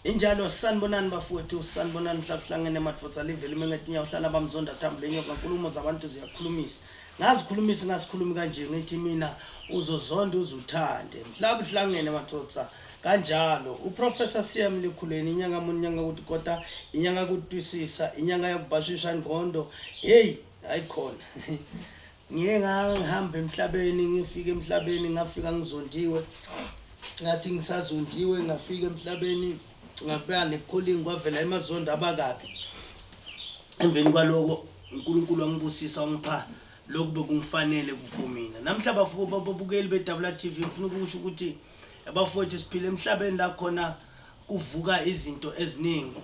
Injalo, sanibonani bafowethu, sanibonani. Mhlabuhlangene madvodza, live lime ngetinyawo, hlala bamzonda thambo lenyoka. Nkulumo zabantu ziyakhulumisa, ngazikhulumisa ngasikhulumi kanje. Ngithi mina uzozonda uzuthande. Mhlabuhlangene madvodza, kanjalo uProfessor CM Likhuleni, inyanga muni, inyanga kuti kota, inyanga kutwisisa, inyanga yakubhashisha ngqondo. Hey, hayi khona ngiye ngahamba emhlabeni, ngifike emhlabeni ngafika ngizondiwe, ngathi ngisazondiwe ngafika emhlabeni ngabuya ne-calling, kwavela emazondo abakabi. Emveni kwaloko uNkulunkulu wangibusisa, wangipha lokhu bekungifanele for mina. Namhla babukeli be-WTV, ngifuna ukusho ukuthi abafowethu, siphila emhlabeni la khona kuvuka izinto eziningi.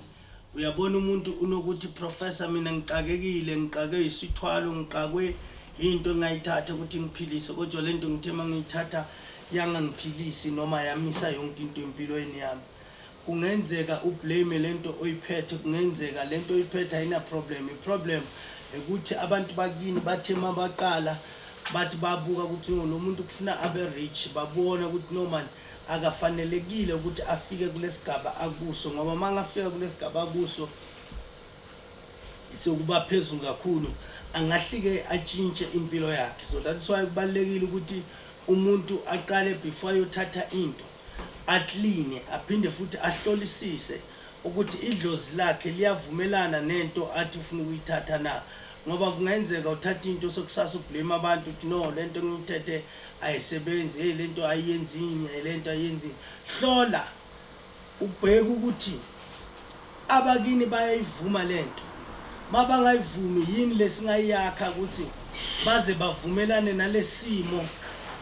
Uyabona, umuntu unokuthi, "Professor, mina ngiqakekile, ngiqake isithwalo, ngiqakwe into engayithatha ukuthi ngiphilise, kodwa lento ngithe mangiyithatha yangangiphilisi noma yamisa yonke into empilweni yami." Kungenzeka ublame lento oyiphethe, kungenzeka lento oyiphethe ayina problem. I-problem ukuthi abantu bakini bathe mabaqala bathi babuka ukuthi no, lo muntu kufuna abe rich, babona ukuthi no man, akafanelekile ukuthi afike kulesigaba akuso, ngoba mangafika kulesigaba akuso sokuba phezulu kakhulu angahlike atshintshe impilo yakhe. So that is why kubalulekile ukuthi umuntu aqale before ayothatha into aclean, aphinde futhi ahlolisise ukuthi idlozi lakhe liyavumelana nento athi ufuna ukuyithatha na, ngoba kungenzeka uthatha into, sokusasa ublame abantu ukuthi no, lento engiyithethe ayisebenzi, hey, lento ayiyenzini, lento ayiyenzini. Hlola, ubheke ukuthi abakini bayayivuma lento. Mabangayivumi, yini lesingayakha ukuthi baze bavumelane nalesimo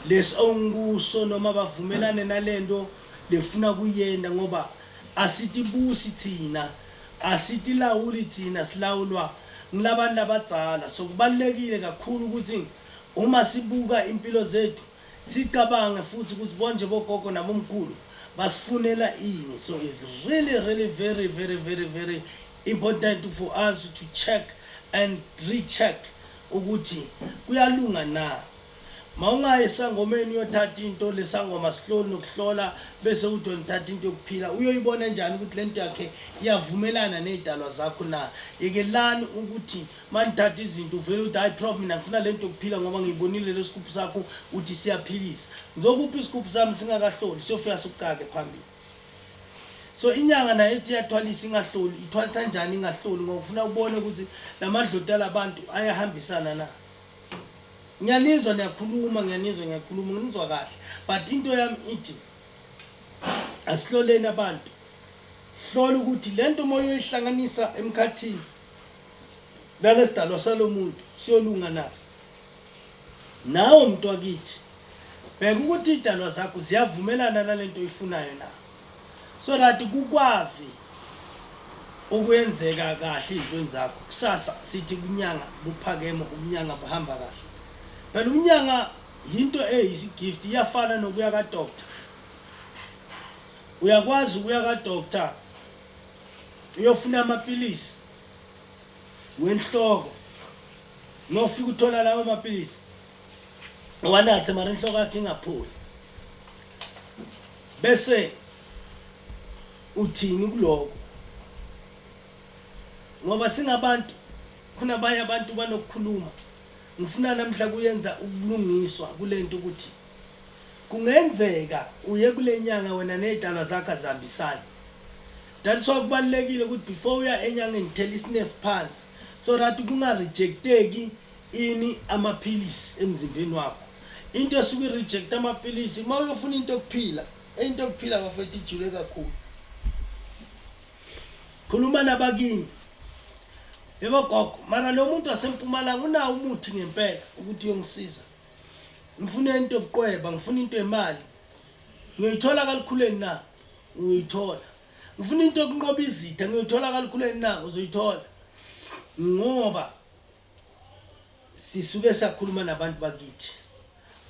lesi ongikuso, noma bavumelane nalento lefuna kuyenda? Ngoba asitibusi thina, asitilawuli thina, silawulwa ngilabantu labadzala. So kubalulekile kakhulu ukuthi uma sibuka impilo zethu sicabange futhi ukuthi bonje bogogo nabomkhulu basifunela ini. So it's really really very very very very important for us to check and recheck ukuthi kuyalunga na. Mawungayi esangomeni uyothatha into, lesangoma sihloli nokuhlola, bese uthi wena uthatha into yokuphila, uyoyibona njani ukuthi lento yakhe iyavumelana nezidalwa zakho na? Yekelani ukuthi manithatha izinto uvele uthi, "Hayi prof, mina ngifuna lento yokuphila ngoba ngiyibonile lesigubhu sakho uthi siyaphilisa." Ngizokupha isigubhu sami singakahloli, siyofika sikucake phambili. So inyanga nayo ithi iyathwalisa ingahloli, ithwalisa njani ingahloli? Ngoba ufuna ubone ukuthi lamadloti alabantu ayahambisana na. Ngiyanizwa niyakhuluma, ngiyanizwa ngiyakhuluma, nginizwa kahle, but into yami ithi asihloleni abantu. Hlola ukuthi lento uma uyoyihlanganisa emkhathini nalesidalwa salomuntu siyolunga na. Nawe muntu wakithi, bheka ukuthi idalwa zakho ziyavumelana nalento oyifunayo na, so that kukwazi ukwenzeka kahle ey'ntweni zakho. Kusasa sithi kunyanga buphakeme, ubunyanga buhamba kahle. Phela ubunyanga yinto eyisi-gift, iyafana nokuya kadoctor. Uyakwazi ukuya kadoctor uyofuna amapilisi wenhloko, nofika uthola lawo mapilisi wanathe, mara inhloko yakhe ingapholi. Bese uthini kuloko? Ngoba singabantu, khona abanye abantu banokukhuluma. Ngifuna namhla kuyenza ukulungiswa kulento ukuthi kungenzeka uye kule nyanga, wena nezidalwa zakho azihambisani. That's why kubalulekile ukuthi before uya enyangeni thela isinefu phansi, so that kungarejecteki ini, amaphilisi emzimbeni wakho. Into esuke ireject amaphilisi uma uyofuna into yokuphila, into yokuphila bafethu ijule kakhulu. Khuluma nabakini, "Yebo gogo, mara lo muntu wasempumalanga unawo umuthi ngempela ukuthi uyongisiza? Ngifuna into yokuqweba, ngifuna into yemali, ngiyoyithola kalukhuleni na?" Uyoyithola. "Ngifuna into yokunqoba izitha, ngiyoyithola kalukhuleni na?" Uzoyithola, ngoba sisuke siyakhuluma nabantu bakithi.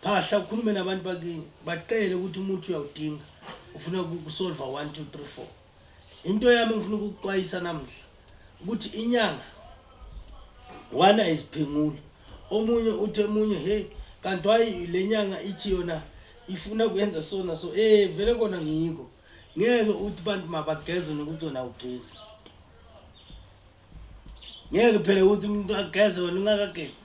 Phahla ukhulume nabantu bakini, baqele ukuthi umuntu uyawudinga, ufuna ukusolva 1 2 3 4. Into yami ngifuna ukukuxwayisa namhla ukuthi inyanga wana iziphengula. Omunye uthi, omunye, "Hey, kanti hayi, le nyanga ithi yona ifuna kuyenza sona." So vele kona ngiko. Ngeke uthi bantu mabageze nokuthi wena awugezi. Ngeke phela ukuthi umuntu ageze wena ungakagezi.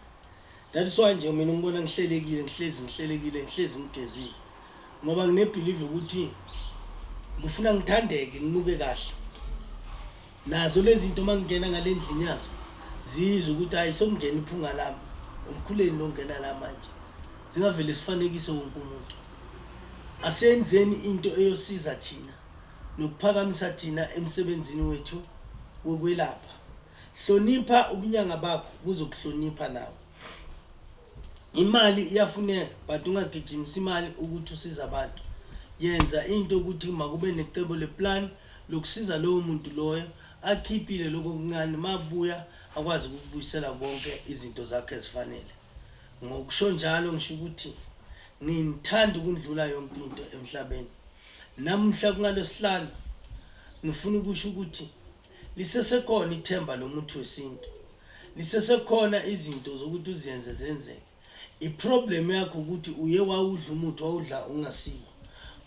That is why nje mina ngibona ngihlelekile, ngihlezi ngihlelekile, ngihlezi ngigezile. Ngoba nginebelief ukuthi ngifuna ngithandeke, nginuke kahle. Nazo lezi zinto uma ngingena ngale ndlini yazo zizwe ukuthi hayi sokungena iphunga lami, olukhuleni longena la manje. Zingavele sifanekise wonke umuntu. Asenzeni into eyosiza thina nokuphakamisa thina emsebenzini wethu wokwelapha. Hlonipha ubunyanga bakho buzokuhlonipha nawe. Imali iyafuneka but ungagijimisi imali ukuthi usize abantu. Yenza into ukuthi makube necebo leplan lokusiza lowo muntu loyo akhiphile lokho okuncane mabuya akwazi ukukubuyisela konke izinto zakhe ezifanele. Ngokusho njalo ngisho ukuthi nginithanda ukundlula yonke into emhlabeni. Namuhla kungalwesihlanu ngifuna ukusho ukuthi lisesekhona ithemba lomuthi wesintu. Lisesekhona izinto zokuthi uziyenze zenzeke. I-problem yakho ukuthi uye wawudla umuthi wawudla ungasiwo.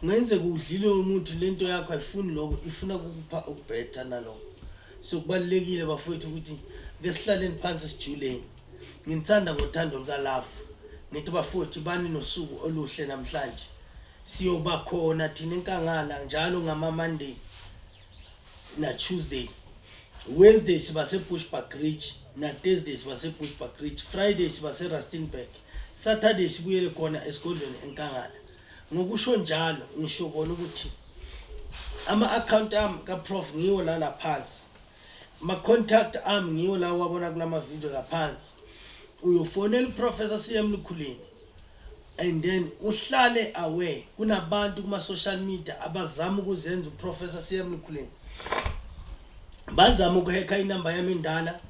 Kungenzeka uwudlile umuthi lento yakho ayifuni lokho ifuna ukukupha okubhetha nalokho. So kubalulekile bafowethu ukuthi ke sihlaleni phansi sijuleni. Nginithanda ngothando luka love. Ngithi bafowethu bani nosuku oluhle namhlanje. Siyoba khona thina enkangala njalo ngama Monday na Tuesday. Wednesday siba se Bushbuckridge na Thursday siba se Bushbuckridge, Friday siba se Rustenburg, Saturday sibuyele khona esigodlweni enkangala. Ngokusho njalo ngisho kona ukuthi ama account ami ka Prof ngiwo la phansi. Ma contact ami ngiwo la wabona kulama video la phansi. Uyofonela uProfessor CM Lukhuleni and then uhlale aware kunabantu kuma social media abazama ukuzenza uProfessor CM Lukhuleni. Bazama ukuhacka inamba yami endala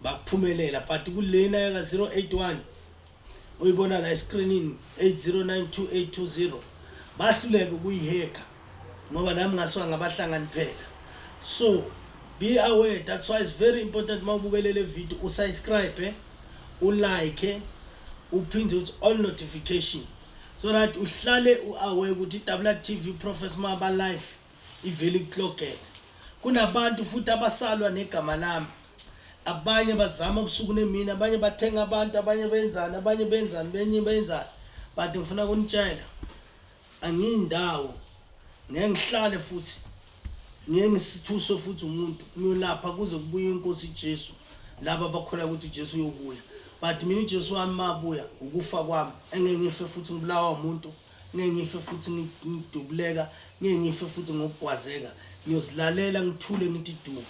bakuphumelela but kulena yaka 081 uyibona la escreenini 8092820 bahluleka ukuyihacka ngoba nami ngasuka ngabahlangani phela. So be aware, that's why it's very important uma ubukele le video usubscribe, ulike, uphinde uthi all notification so that uhlale u-aware ukuthi i-WTV Professor Maba live ivele ikuklogele. Kunabantu futhi abasalwa negama lami, abanye bazama ubusuku nemini, abanye bathenga abantu, abanye benzani, abanye benzani, benye benzani, but ngifuna kunitshela angiyindawo, ngeke ngihlale futhi ngeke ngisithuse futhi umuntu ngiyolapha kuze kubuye inkosi Jesu. Laba abakholwa ukuthi uJesu uyobuya, but mina uJesu wami mabuya ukufa kwami engeke ngife futhi ngibulawa umuntu, ngeke ngife futhi ngidubuleka, ngeke ngife futhi ngokugwazeka. Ngiyozilalela ngithule ngithi du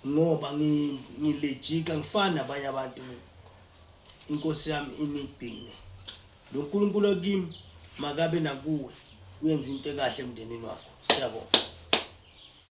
ngoba ngilejika ngifana nabanye abantu mina. Inkosi yami inigcine. Lo nkulunkulu kimi makabe nakuwe, uyenza into ekahle emndenini wakho. Siyabonga.